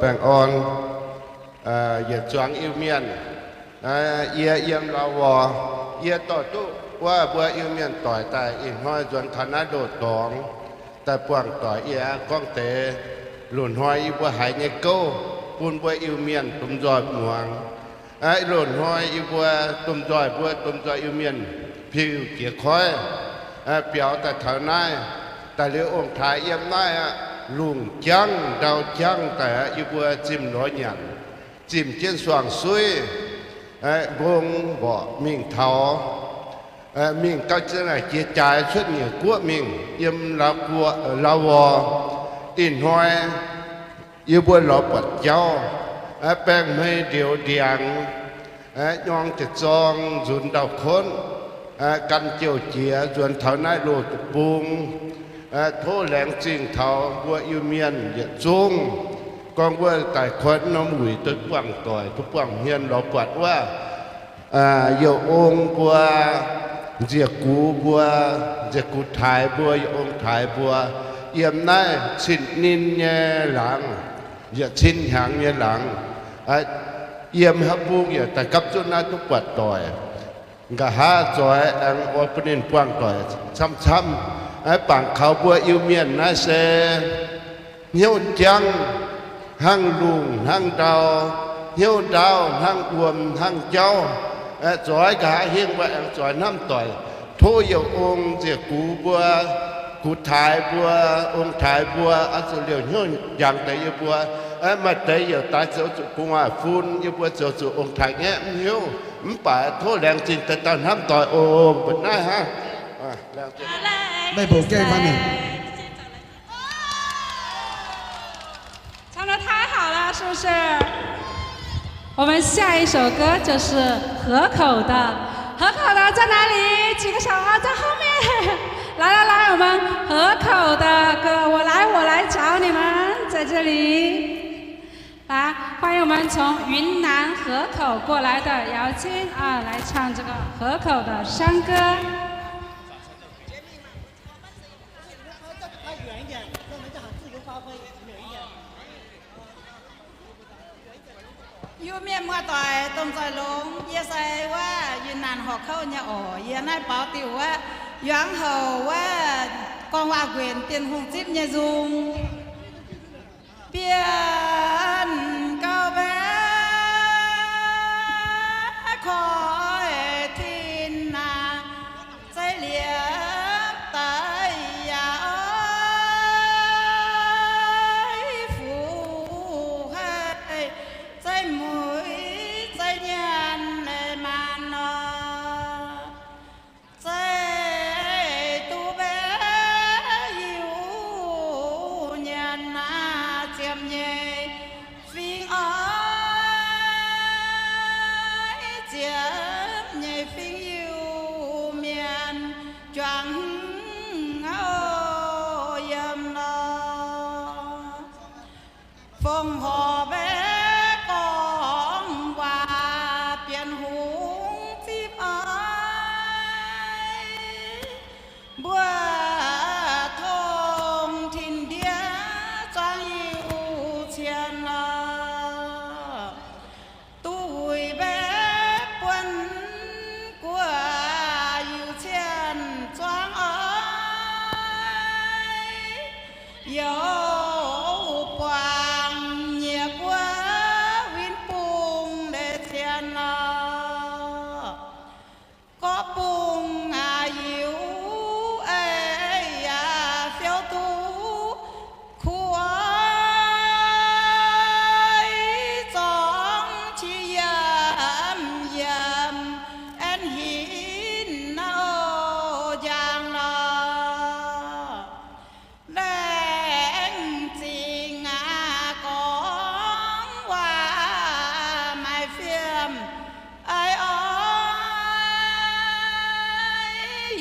Baengh orn, yietc zuangx Iu-Mienh, yie yiem Lauv Worh, yie dorh duqv wuov mbuo Iu-Mienh doic daaih ih hnoi nzuonx taux naaiv ndoh dorngx daaih buangh doic. Yie gorngv deix loz-hnoi yie mbuo haiz nyei gouv bun mbuo Iu-Mienh domh nzoih muangx. Loz-hnoi yie mbuo domh nzoih, mbuo domh nzoih Iu-Mienh piu jiex koiv biaux daaih taux naaiv. Daaih liuz ong-taaix yiem naaiv aqv, lungh jangv ndau jangv daaih aqv, yie mbuo zimh lorz nyanc, zimh jienv suang-suiv, mbong mborqc mingh taux, mingh gau ziex naaic jiex jaaix cuotv nyeic guoqv mingh yiem Lauv Worh. Ih hnoi yie mbuo lorz buatc jauv, baeng hmei ndioux ndiangx, nyorng jiex zorng nzunx ndau-konv, gan jouh jiex nzuonx taux naaiv loz bung. Tov laengz zingh taux mbuo Iu-Mienh yietc zungv. Gorngv wuov daaih koi norm wuic duqv buangh doic, duqv buangh hmien lorz buatc wuov Youh Ong mbuo, Nziec Gux mbuo, Nziec Gux Taaix mbuo, Youh Ong Taaix mbuo, yiem naaiv cin-nin nyei laangz, yietc cin hnyangx nyei laangz, yiem haaix bung yaac daaih gapv zunv naaiv duqv buatc doic. Nqa'haav zoix aengx oix bun ninh buangh doic camv-camv. Bangc kaux mbuo Iu-Mienh naaiv se hnyouv jangv, hnangv lungh hnangv ndau, hnyouv ndaauv hnangv wuom hnangv jauv. Zoix nqa'haav hingh mbuo aengx zoix hnamv doic. Tov Youh Ong, Nziec Gux mbuo, Gux Taaix mbuo, Ong Taaix mbuo, oix zuqc liouh hnyouv jangx deix yie mbuo. Maaih deix youc daaix zoux zuqc gu'nguaaic fun, yie mbuo zoux zuqc ong-taaix-ngaeqv mv hiuv. Mv baac tov laengz zingh deix dauh hnamv doic oc. Mbuo naaiv hnangv. 唱得太好了，是不是？我们下一首歌就是河口的，河口的在哪里？举个手啊，在后面。来来来，我们河口的歌，我来，我来找你们，在这里。来，欢迎我们从云南河口过来的姚谦啊，来唱这个河口的山歌。 Iu-Mienh muoz-doic, domh nzoih longx, yie se wuov Yunnan horqc kouv nyei oc. Yie naaiv baaux diuh wuov, yuangx houc wuov, gorngv waac-nquenc Bienh Hungh zipv nyei nzung. Bienh gauh mbaeqc koiv tin naaic, zeiv liepc daaih yaac oix fuqv haih, zeiv mueiz zeiv nyanc maanh nor. Zeiv duqv mbaeqc Iu-Mienh naaic, ziepc nyeic fingx oix, ziepc nyeic fingx Iu-Mienh juangc houv yiem nor. Fongc horc mbaeqc gorngv waac Bienh Hungh zipv oix, mbuo tong tin-ndiev zuangx Iu-Cien lorqc. Duqv wuic mbaeqc buonv guoqv Iu-Cien zuangx oix, youc buangh nyiex guoqv win bung ndeic cien lorqc. Gorqv bung aac yiuc ei yaac fiou duqv kuv oix, zorngv qiex yiemx yiemx aengx hinc nor njang lorqc. Laengz zingh aac gorngv waac maaih fiem aiv oix,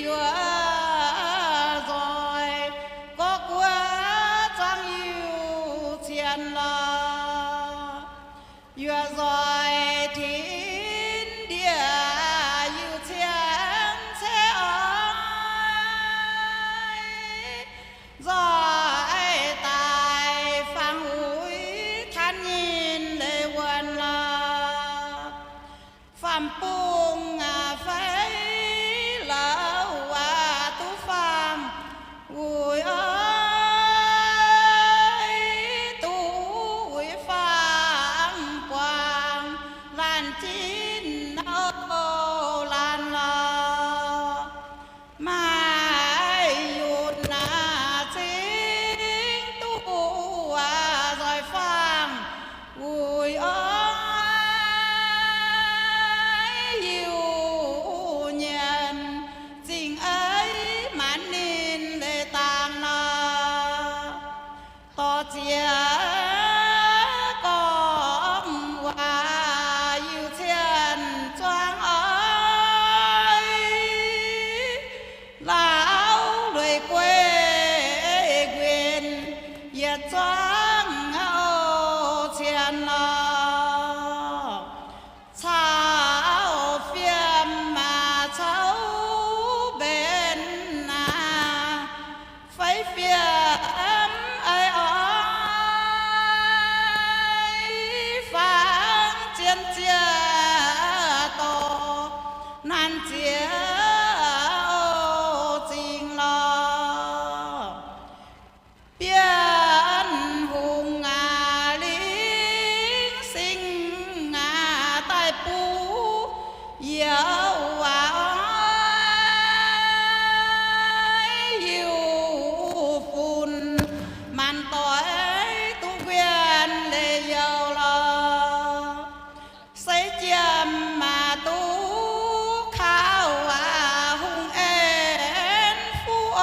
yuoqc nzoih gorqv guoqv zuangx Iu-Cien lorqc. Yuoqc nzoih tin-ndiev Iu-Cien ceix oix, nzoih daaih fangx uix tan bung fai la'uv duqv faang, wuic oix duqv wuic faang buangh laanh jin nor laanh lorh. Maaih yunc naaic cingx duqv nzoih faang, wuic oix hiuv nyanc, zingh eix maanc ninh leiz dangx nor. Dorh ziex gorngv waac yiuc cien zuangx oix, laauv lueic guei nquin yietc zuangx cien lorh. Caux fiem maac caux mbenc naaic, fai fiem ei oix fangx zien ziex dorh, nanv ziex oix zingx lorh. Bienh hungh aac, lingh singx aac, daaih buv youz waac oix hiuv funx, maanc doic duqv nquin leiz youz lorh. Se jiem maac duqv kaux waac hungh aengx fuqv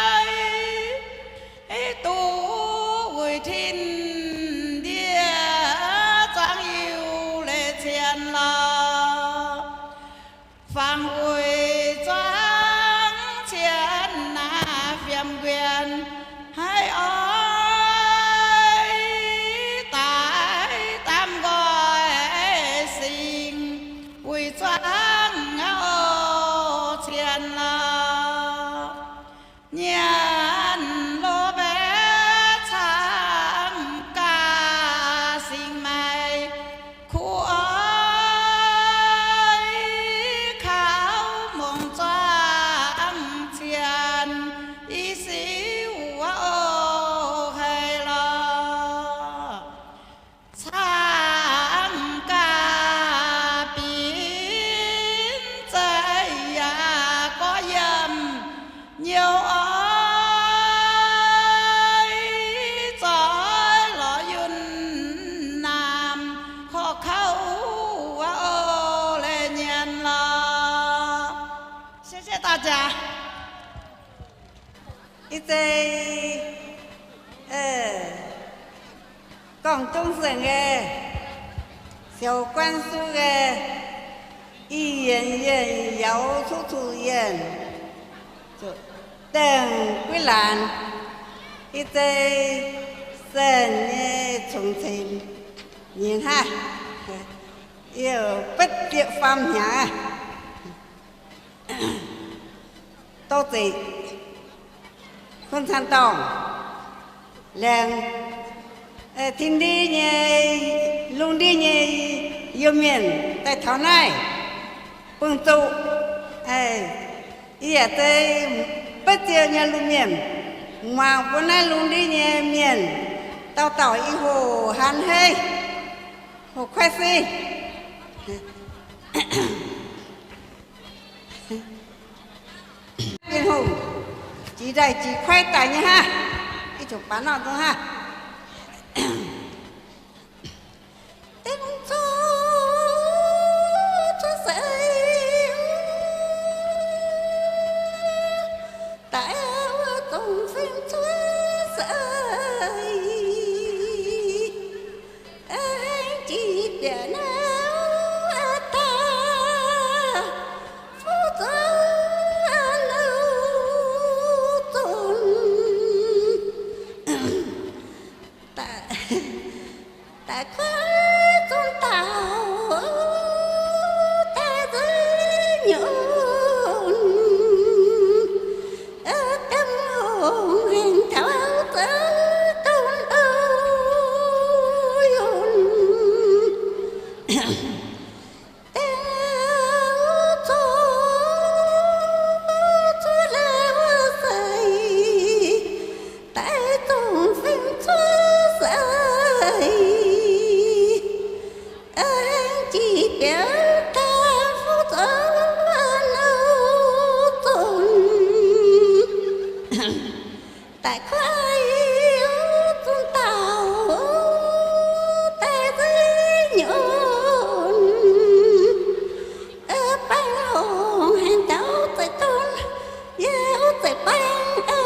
oix, duqv wuic tin ndie zuangx yiuc leiz cien lorh. Fangx wuic zuangx cien naaic fiem nquin, haiz oix daaih daamv nqoi singx wuic zuangx cien lorh. Nyanc loz-mbaeqc camv gaax singx maaih kuv oix, kaux mungz zuangx cien i siqv wuov oc haiz lorh. Camv gaax binc zeiv yaac gorx yiem nyouz oix, zoix lorz yunh naamh korv kouv wuov oc leiz nyanc lorh. 谢谢大家。 Ih zei gorngv Zong Saengv nyei, siou Guanv Suv nyei, i yienc yienh yaauz cuqv zuqc yienh, dengh guiv laanc. Ih zei Saengv nyei cong-ceix nyei hnangv, yie betv ziepc faam hnyangx aqv. Dov zeic, kuonx cang dorngh, laengz, tin ndie nyei, lungh ndiev nyei Iu-Mienh daaih taux naaiv, bungx zuqc, yie yaac zei betv ziepc nyei lungh mienh, muangx bun naaiv lungh ndiev nyei mienh dauh dauh i hoc han hei, hoc kuaaiv sei. Bienh Hungh, jiex ndaaih jiex kuaaiv daaih nyei hnangv, ih zuqc baac nor nzung hnangv. Dengh cuotv, cuotv seix, daaih wuov zong fim cuotv seix, aengx jiex bieqc nauv daaih, fuqv zuqc louh zunc. Daaih, daaih kuaaiv zunc dauh, daaih nzuih nyutc, daaih hengx taux zoux dongh douh yunh. Aengx jiex biaux daaih fuqv zoux nouh zunc, daaih kuaaiv zunc dauh daaih zeiv nyonc, baeng longc haaix dauh zeiv donv, yie wuov zeiv baeng haaix.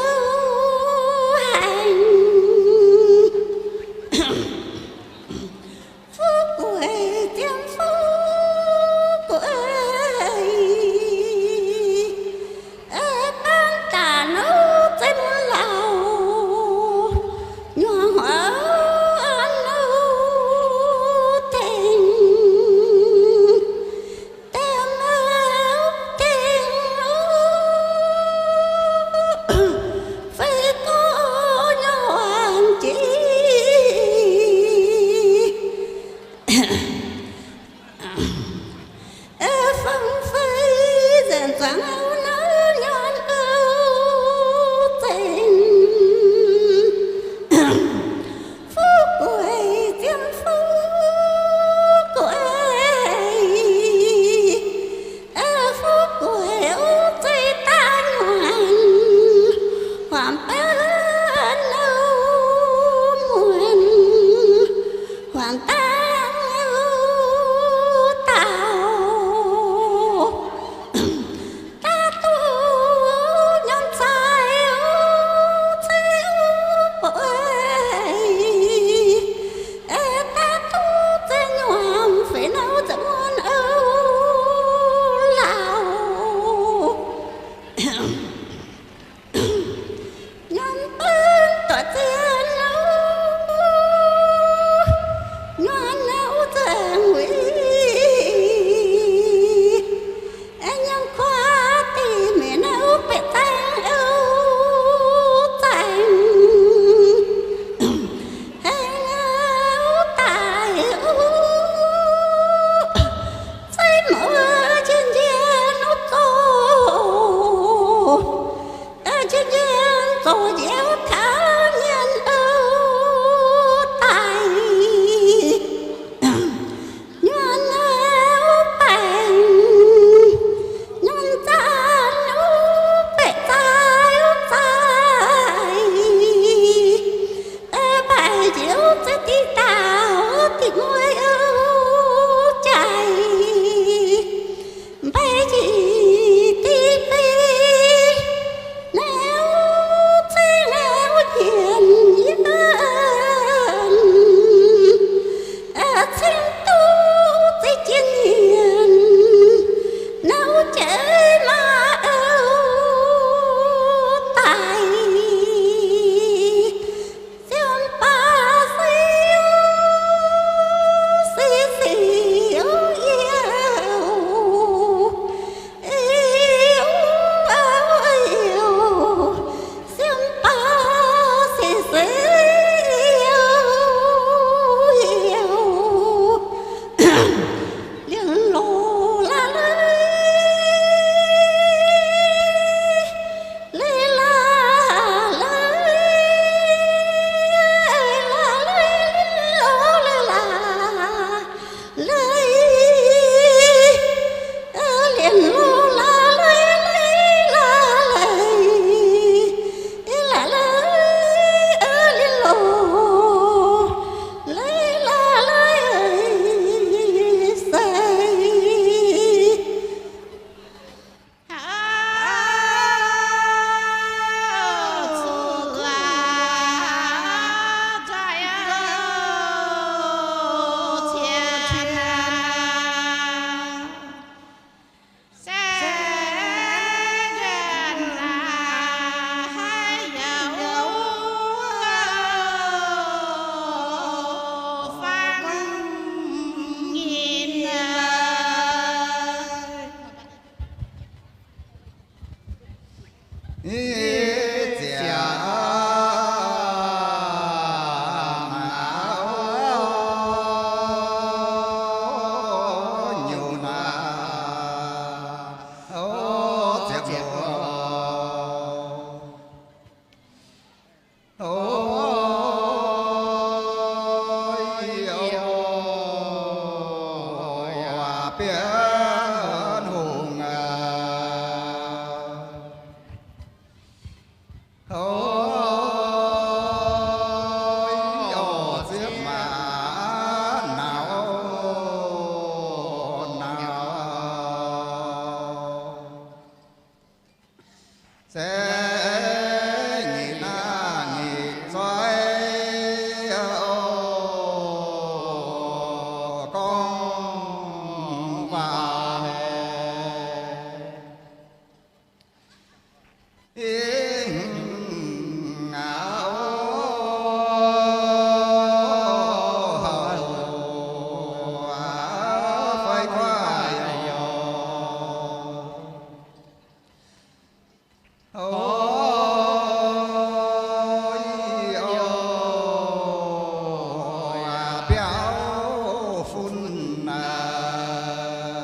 biauv fun naaic.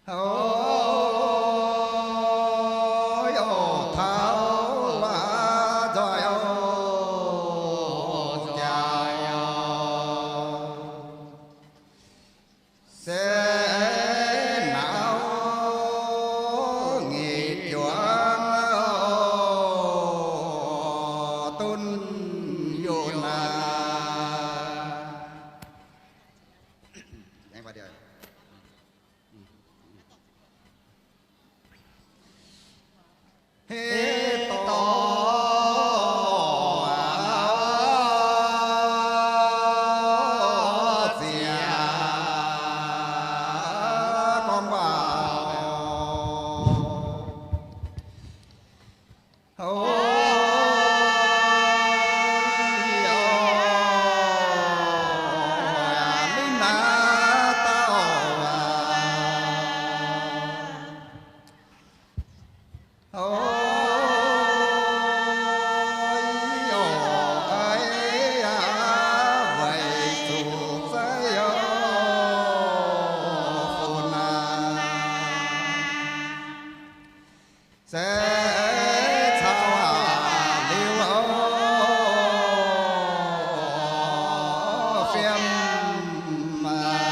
O, o, taux laaix nzoih o, jaaix o, se nauz nyic juangc o, dunv yunh naaic. Hitv dorc ziec gorngv waac, o, ninh naaic dauh waac. O, o, aa, weic zuqc zeiv o, fun naaic, se caux liuz o, fiem maah.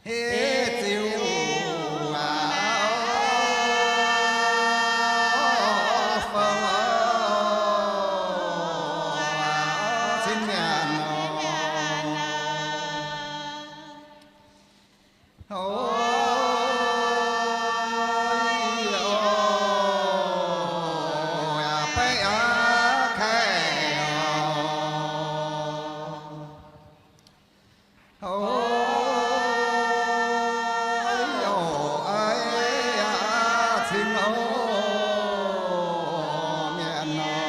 Hitv ziux waac, fou, cin mienh nor. O, yaac beiv aqv, kaeqv oc. O, o, aa, cin o, mienh nor.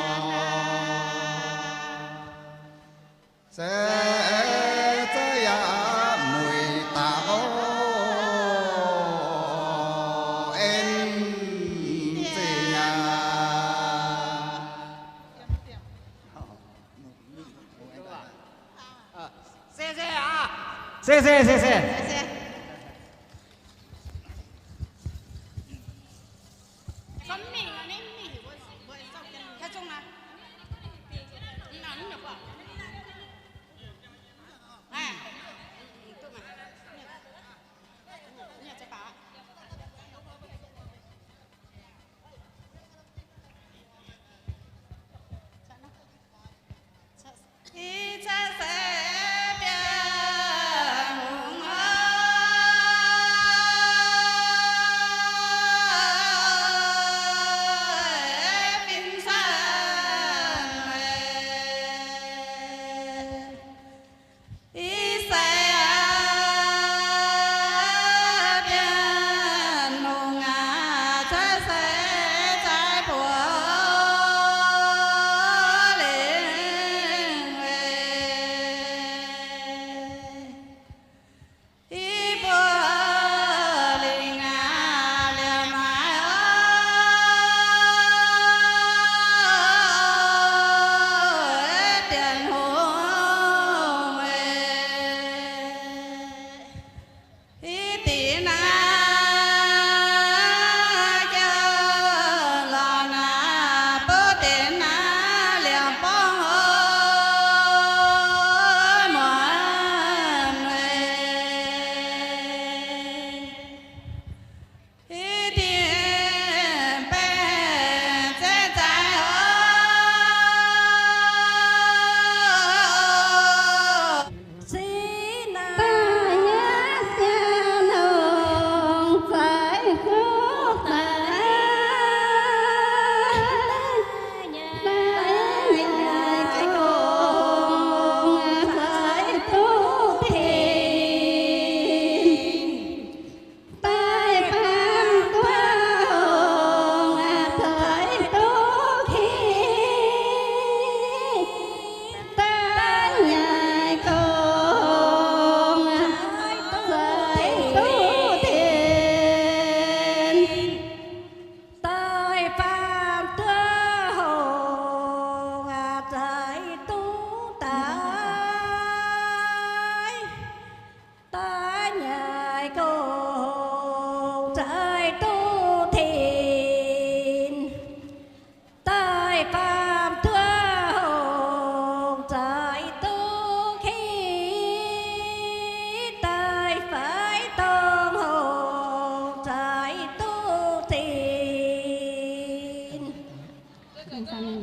Se zeiv yaac mueic daaih o, en zingh aqv. Se, se, se, se.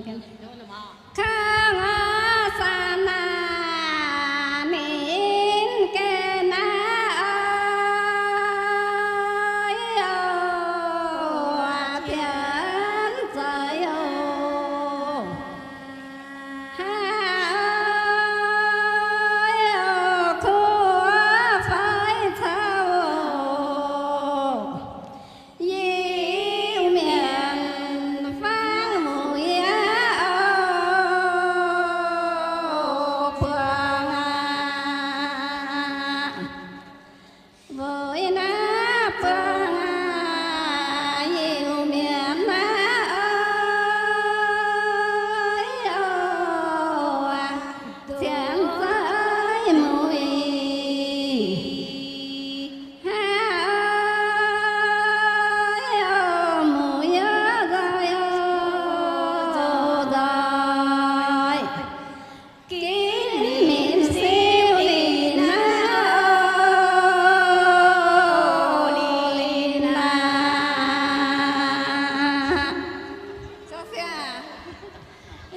Kangv aqv, saan naaic ninh gaengh naaiv oix, oix, tienx za'eix oc. Haaix oix, kuv fai cau, Iu-Mienh fangv mueiz yaac oix buangh aqv. Weic naaiv buangh aqv, Iu-Mienh naaiv oix, oix, ziangx za'eix mueiz. Haaix oix, mueiz yaac nzoih, nzoih, nzoih. Ginv minc siou liuz naaiv, liuz naaiv.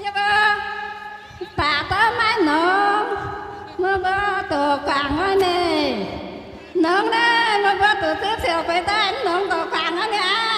Yie mbuo baac douv maiv nongx, meih mbuo doqc guangc wuov nyei. Nongx naaiv, meih mbuo doqc zipv siouc beix daaih mv nongx doqc guangc wuov nyei aqv.